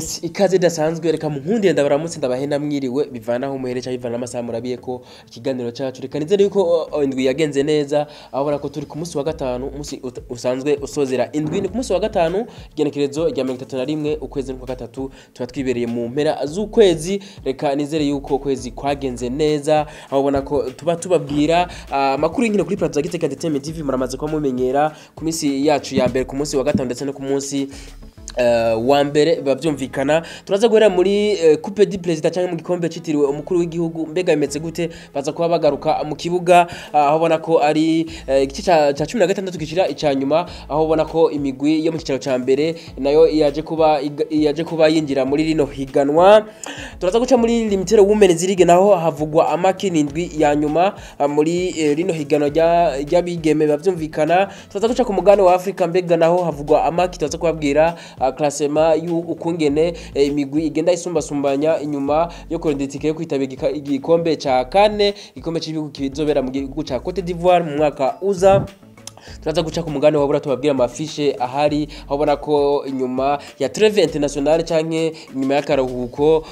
Yes, ikaze idasanzwe. Reka munkundire ndabaramutse, ndabahe mwiriwe, bivana aho muhere cyangwa bivana n'amasaha murabiye ko ikiganiro cyacu. Reka nizere yuko indwi yagenze neza, aho ubona ko turi ku munsi wa gatanu, umunsi usanzwe usozera indwi ni ku munsi wa gatanu, igenekerezo rya 31 ukwezi kwa gatatu, tuba twibereye mu mpera z'ukwezi. Reka nizere yuko ukwezi kwagenze neza, aho ubona ko tuba tubabwira amakuru y'inkino kuri Plateau za Gitega Entertainment TV. Muramaze kuba mumenyera ku minsi yacu ya mbere, ku munsi wa gatanu ndetse no ku munsi wa mbere, biba byumvikana. Turaza guhera muri Coupe du Président cyangwa mu gikombe citiriwe umukuru w'igihugu. Mbega bimeze gute? Baza kuba bagaruka mu kibuga, aho ubona ko ari igice ca 16 gishira ica nyuma, aho ubona ko imigwi yo mu cicaro ca mbere nayo yaje kuba yinjira muri rino higanwa. Turaza guca muri Limited Women's League, naho havugwa amakini indwi ya nyuma muri rino higanwa ry'abigeme, biba byumvikana. Turaza guca ku mugabane wa Afrika. Mbega naho havugwa amaki? Turaza kubabwira classement y'ukungene imigwi igenda isumbasumbanya inyuma yo kurondera itike yo kwitabira igikombe ca kane, igikombe c'ibihugu kizobera mu gihugu ca Cote d'Ivoire mu mwaka uza. Turaza guca ku mugabane wa Buraya, tubabwira ama affiches ahari, aho ubona ko inyuma ya trêve internationale canke inyuma y'akaruhuko,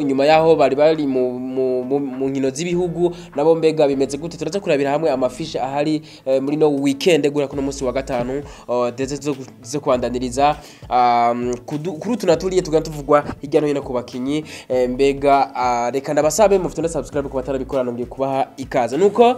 inyuma yaho bari mu nkino z'ibihugu, nabo mbega bimeze gute? Turaza kurabira hamwe ama affiches ahari muri no weekend guhera kuno munsi wa gatanu, ndetse zo kubandaniriza kuri utu na turiye tugenda tuvugwa hirya no hino ku bakinyi. Mbega reka ndabasabe mufite na subscribe ku batarabikora, nongeye kubaha ikaze. Nuko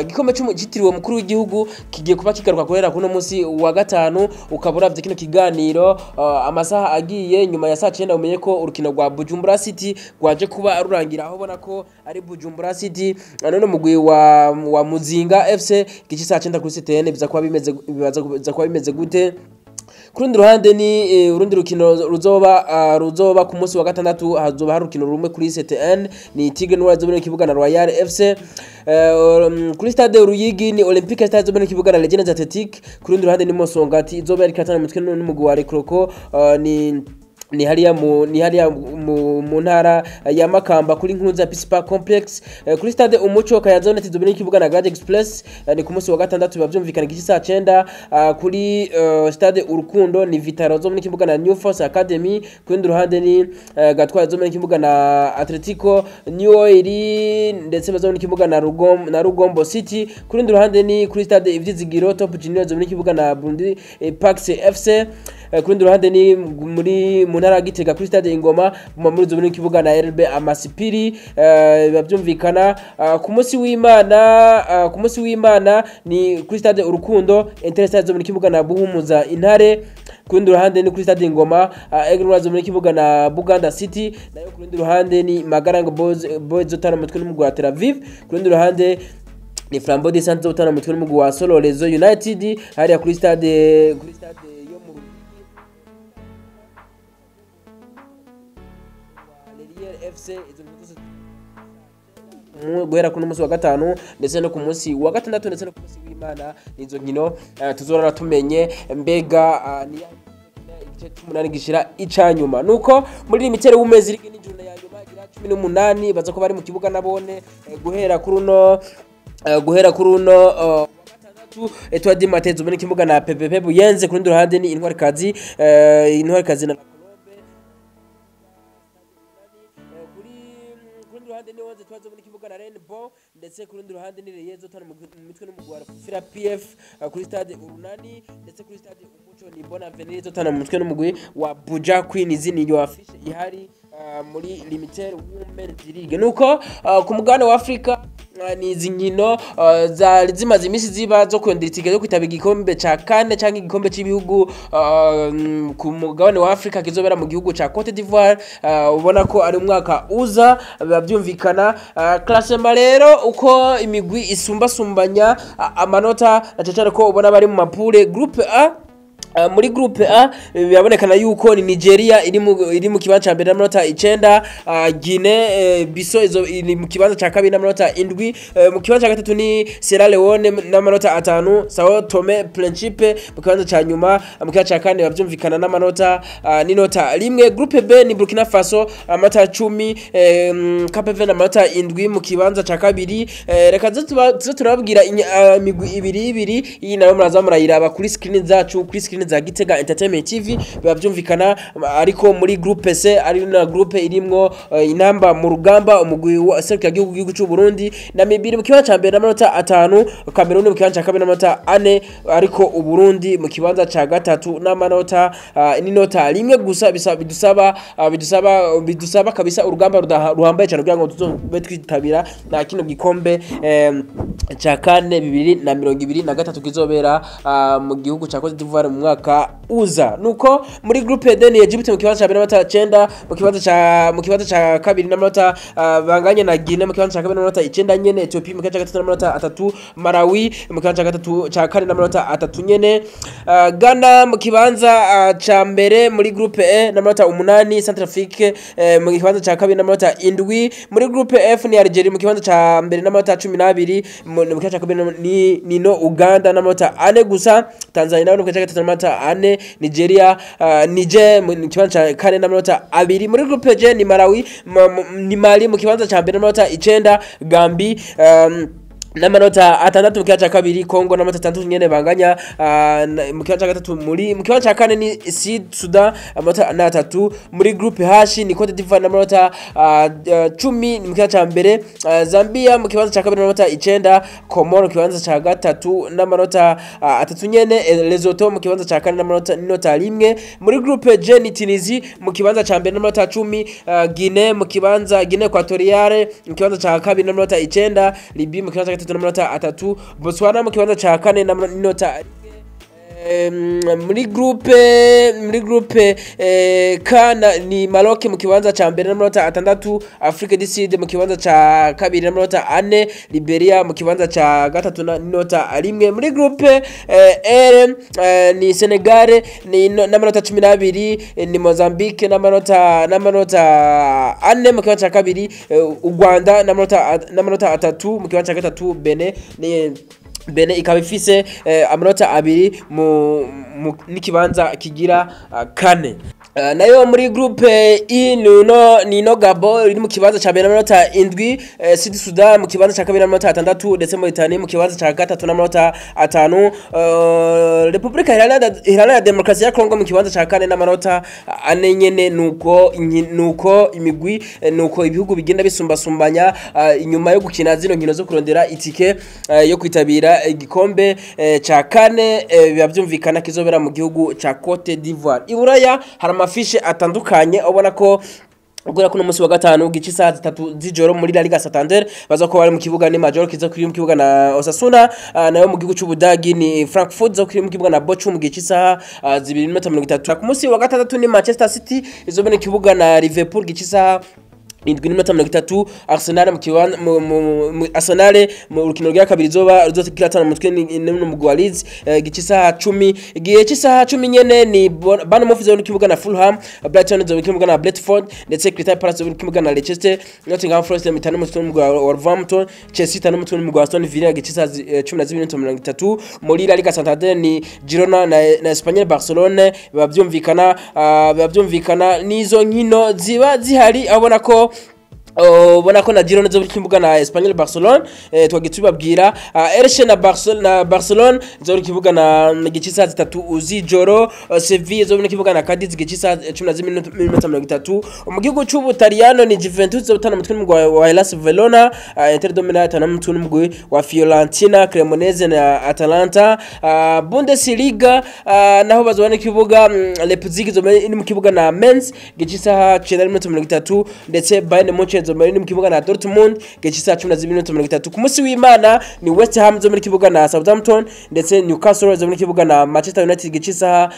igikombe citiriwe umukuru w'igihugu kigiye kuba kigaruka guhera kuno munsi wa gatanu. Ukaba uravye kino kiganiro amasaha agiye nyuma ya saa 9, umenye ko urukino rwa Bujumbura City rwaje kuba rurangira, aho ubona ko ari Bujumbura City none mugwi wa Muzinga FC gice saa 9 kuri CTN. Biza kuba bimeze gute? Ku rundi ruhande ni urundi rukino ruzoba ku munsi wa gatandatu, hazoba hari urukino rumwe kuri CTN, ni Tigre Noir izoba iri mu kibuga na Royal FC. Kuri stade Ruyigi ni Olympique Stade izoba iri mu kibuga na Legends Athletic. Ku rundi ruhande ni Mosongati izoba iri katana mutwe n'umugwi wa Rekroko, ni hariya mu ntara ya Makamba kuri Nkunza Peace Park Complex. Kuri stade Umuco, Kayanza United izoba iri mu kibuga na Grand Express, ni ku munsi wa gatandatu, biba byumvikana igice saa 9. Kuri stade Urukundo ni Vitaro zo muri kibuga na New Force Academy. Ku rundi ruhande ni Gatwara zo muri kibuga na Atletico New Oil, ndetse bazo muri kibuga na Rugombo City. Ku rundi ruhande ni kuri stade Ivyizigiro, Top Junior zo muri kibuga na Burundi Parks FC. Ku rundi ruhande ni mu ntara ya Gitega kuri stade Ingoma, muri zo muri kibuga na RB Amasipiri, biba byumvikana. Ku munsi w'Imana ni kuri stade Urukundo, Interstade zo muri kibuga na Buhumuza Intare. Ku rundi ruhande ni kuri stade Ingoma, Aigle Noir zo muri kibuga na Buganda City. Nayo ku rundi ruhande ni Magarango Boys zotana mutwe n'umugwi wa Tel Aviv. Ku rundi ruhande ni Flambeau de Centre zotana mutwe n'umugwi wa Solorezo United, hariya kuri stade yo mu Ruyigi, Lerier FC. Izo nkino zose guhera ku munsi wa gatanu ndetse no ku munsi wa gatandatu ndetse no ku munsi w'Imana, nizo nkino tuzorora tumenye mbega ni igice c'umunani gishira icanyuma. Nuko muri Limited Women's League ni journée ya nyuma igira 18, baza ko bari mu kibuga nabone guhera kuri uno wa gatandatu. Etoile du Matin zo muri kibuga na PPP Buyenze. Ku rundi ruhande ni Intwarikazi na kuri rundi ruhande ni Onze Twazo muri kibuga na Rainbow, ndetse ku rundi ruhande ni Reyezo tano mu mitwe n'umugwi wa Fira PF kuri stade Urunani, ndetse kuri stade Umuco ni Bona Avenir tano mu mitwe n'umugwi wa Buja Queens. Ni yo affiche ihari muri Limited Women's League. Nuko ku mugabane wa Afrika ni izi nkino zari zimaze iminsi ziba zo kurondera itike yo kwitaba igikombe ca kane canke igikombe c'ibihugu ku mugabane wa Afrika kizobera mu gihugu ca Cote d'Ivoire, ubona ko ari umwaka uza, biba byumvikana. Classement rero, uko imigwi isumbasumbanya amanota, na cane ko ubona bari mu ma poules. Groupe A, muri groupe A birabonekana yuko ni Nigeria iri mu kibanza ca mbere n'amanota 9, Guinea Bissau izo iri mu kibanza ca kabiri n'amanota 7, mu kibanza ca gatatu ni Sierra Leone n'amanota 5, Sao Tome Principe mu kibanza ca nyuma, mu kibanza ca kane bavyumvikana n'amanota n'inota rimwe. Groupe B ni Burkina Faso amanota 10, Cape Verde amanota 7 mu kibanza ca kabiri. Reka tuze turababwira imigwi ibiri ibiri, iyi nayo muraza murayiraba kuri screen zacu, kuri screen. mashini za Gitega Entertainment TV. Biba byumvikana, ariko muri groupe C, ari na groupe irimwo Inamba mu Rugamba, umugwi wa serukira gihugu cy'u Burundi, Namibia mu kibanza ca mbere n'amanota 5, Cameroon mu kibanza ca kabiri n'amanota 4, ariko u Burundi mu kibanza ca gatatu n'amanota n'inota rimwe gusa. Bidusaba kabisa urugamba ruhambaye cyane kugira ngo tuzobe twitabira na kino gikombe ca kane 2023 kizobera mu gihugu ca Cote d'Ivoire mu mwaka uza. Nuko muri groupe D ni Egypt mu kibanza ca mbere n'amanota 9, mu kibanza ca kabiri n'amanota banganye na Guinea mu kibanza ca kabiri n'amanota 9 nyene, Ethiopia mu kibanza ca gatatu n'amanota 3, Malawi mu kibanza ca gatatu ca kane n'amanota 3 nyene, Ghana mu kibanza ca mbere muri groupe E n'amanota 8, Centrafrique mu kibanza ca kabiri n'amanota 7. Muri groupe F ni Algeria mu kibanza ca mbere n'amanota 12, mu kibanza ca kabiri ni nino Uganda n'amanota 4 gusa, Tanzania nayo mu kibanza ca gatatu n'amanota 4, Nigeria, Niger mu kibanza ca kane n'amanota 2. Muri groupe G ni Malawi, ni Mali mu kibanza ca mbere n'amanota 9, Gambi n'amanota 6 mu kibanza ca kabiri, Congo n'amanota 6 nyene banganya mu kibanza ca gatatu. Muri mu kibanza ca kane ni Sud Sudan amanota 3. Muri groupe H ni Cote d'Ivoire n'amanota 10 mu kibanza ca mbere, Zambia mu kibanza ca kabiri n'amanota 9, Comoro mu kibanza ca gatatu n'amanota 3 nyene, Lesotho mu kibanza ca kane n'amanota n'inota 1. Muri groupe G ni Tunisie mu kibanza ca mbere n'amanota 10, Guinea mu kibanza, Guinea Equatoriale mu kibanza ca kabiri n'amanota 9, Libye mu kibanza ca gatatu n'amanota 3, Botswana mu kibanza ca kane n'inota. Muri groupe K ni Maroc mu kibanza ca mbere n'amanota 6, Afrique du Sud mu kibanza ca kabiri n'amanota 4, Liberia mu kibanza ca gatatu n'inota 1. Muri groupe R ni Senegal ni n'amanota 12, ni Mozambique n'amanota 4 mu kibanza ca kabiri, u Rwanda n'amanota 3 mu kibanza ca gatatu, Benin ni Benin ikaba ifise amanota 2 mu n'ikibanza kigira kane. Nayo muri groupe I nino Gabo iri mu kibanza ca mbere n'amanota 7, Sud Sudan mu kibanza ca kabiri n'amanota 6, ndetse Mauritania mu kibanza ca gatatu n'amanota 5, Republika Iharanira Demokarasi ya Kongo mu kibanza ca kane n'amanota 4 nyene. Nuko imigwi, nuko ibihugu bigenda bisumbasumbanya inyuma yo gukina zino nkino zo kurondera itike yo kwitabira igikombe ca kane, biba byumvikana kizobera mu gihugu ca Cote d'Ivoire. Iburaya hari amafishe atandukanye, ubona ko guhera kuno munsi wa gatanu gice isaha 3 z'ijoro muri La Liga Santander baza ko bari mu kibuga ni Mallorca iza kuri mu kibuga na Osasuna, nayo mu gihugu c'Ubudagi ni Frankfurt zo kuri mu kibuga na Bochum gice isaha 2:30. Ku munsi wa gatandatu ni Manchester City izobona kibuga na Liverpool gice isaha 7:30. Arsenal mu kibanza Arsenal mu rukino rwa kabiri zoba ruzokiratana mutwe n'umugwi wa Leeds gice isaha 10. Igihe cy'isaha 10 nyene ni Bournemouth zo kibuga na Fulham, Brighton zo kibuga na Brentford, ndetse Crystal Palace zo kibuga na Leicester, Nottingham Forest mitano mutwe n'umugwi wa Wolverhampton, Chelsea itanu mutwe n'umugwi wa Aston Villa gice isaha 12:30. Muri La Liga Santander ni Girona na Espanyol Barcelone. Biba byumvikana nizo nkino ziba zihari, abona ko ubona ko na Girona zo kibuga na Espanyol Barcelone, twagiye tubabwira Elche na Barcelona, na Barcelone zo kibuga na gice saa 3 z'ijoro, Sevilla zo kibuga na Cadiz gice saa 12:30. Mu gihugu c'Ubutaliyano ni Juventus zo butana mutwe n'umugwi wa Hellas Verona, Inter de Milan itana mutwe n'umugwi wa Fiorentina, Cremonese na Atalanta. Bundesliga naho bazobana ikibuga, Leipzig zo iri mu kibuga na Mainz gice isaha 9:30, ndetse Bayern Munich zo muri mu kibuga na Dortmund gice isaha 12:30. Ku munsi w'Imana ni West Ham zo muri kibuga na Southampton, ndetse Newcastle zo muri kibuga na Manchester United gice isaha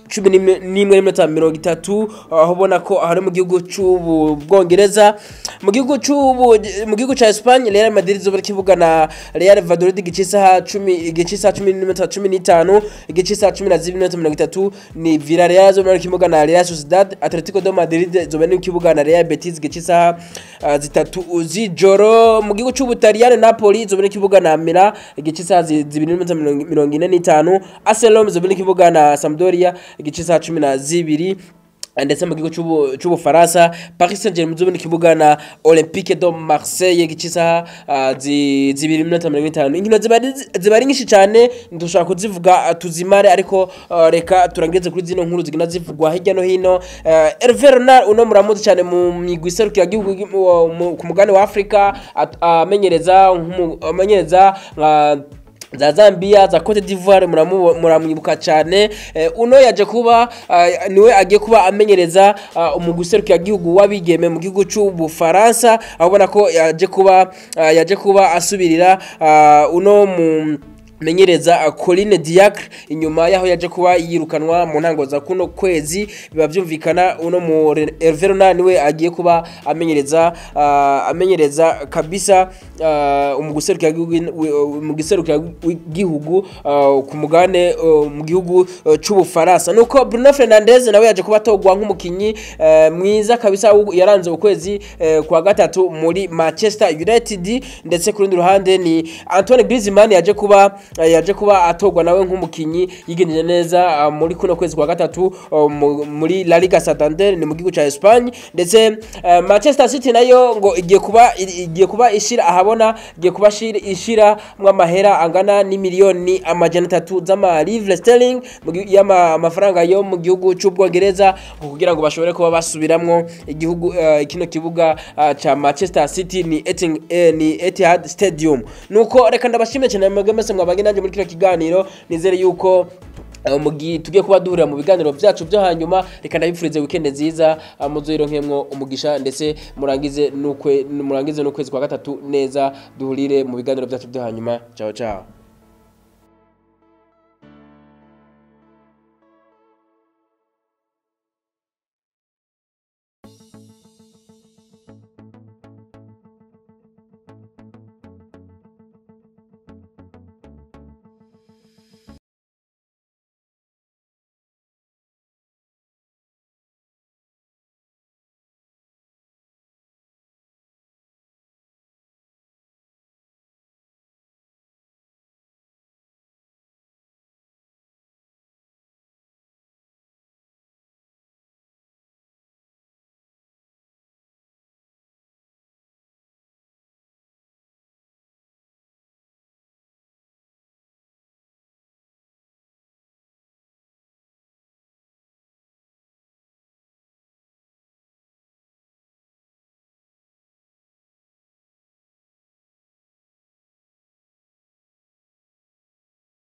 11:30, aho ubona ko ari mu gihugu c'ubu Bwongereza. Mu gihugu ca Espagne, Real Madrid zo muri kibuga na Real Valladolid igice isaha 10, igice isaha 10:15. Igice isaha 12:30 ni Villarreal zo muri kibuga na Real Sociedad. Atletico de Madrid zo muri kibuga na Real Betis igice isaha 3 z'ijoro. Mu gihugu c'Ubutaliyani, Napoli zo muri kibuga na Milan igice isaha 2:45. AS Roma zo muri kibuga na Sampdoria igice isaha 12. Ndetse mu gihugu c'Ubufaransa, Paris Saint-Germain izobona ikibuga na Olympique de Marseille gica isaha 2:50. Inkino ziba ari nyinshi cyane, ndushobora kuzivuga tuzimare, ariko reka turangirize kuri zino nkuru zigenda zivugwa hirya no hino. Hervé Renard, uno muramuzi cyane mu migwi iserukira igihugu ku mugabane wa Afrika, amenyereza nka za Zambia, za Cote d'Ivoire, muramwibuka cyane. Uno yaje kuba niwe agiye kuba amenyereza umugwi gihugu w'abigeme mu gihugu c'Ubufaransa, aho ubona ko yaje kuba asubirira uno mu menyereza Corinne Diacre, inyuma yaho yaje kuba yirukanwa mu ntango za kuno kwezi. Biba byumvikana, uno mu Hervé Renard niwe agiye kuba amenyereza kabisa umugwi gihugu ku mugabane mu gihugu c'Ubufaransa. Nuko Bruno Fernandes nawe yaje kuba atogwa nk'umukinyi mwiza kabisa yaranze ukwezi kwa gatatu muri Manchester United. Ndetse ku rundi ruhande ni Antoine Griezmann yaje kuba atogwa nawe nk'umukinyi yigenjeje neza muri kuno kwezi kwa gatatu muri La Liga Santander, ni mu gihugu ca Espagne. Ndetse Manchester City nayo ngo igiye kuba ishira ahabona, igiye kuba ishira amahera angana n'imiliyoni 300 z'ama livre sterling amafaranga yo mu gihugu c'Ubwongereza, kugira ngo bashobore kuba basubiramwo igihugu kino kibuga ca Manchester City, ni Etihad Stadium. Nuko reka ndabashimire cyane mwebwe mwese mwabanye nanjye muri kino kiganiro. Nizere yuko mugi tugiye kuba duhurira mu biganiro byacu byo hanyuma. Reka ndabifurize weekend nziza, muzoyironkemwo umugisha, ndetse murangize n'ukwezi kwa gatatu neza. Duhurire mu biganiro byacu byo hanyuma. Ciao ciao.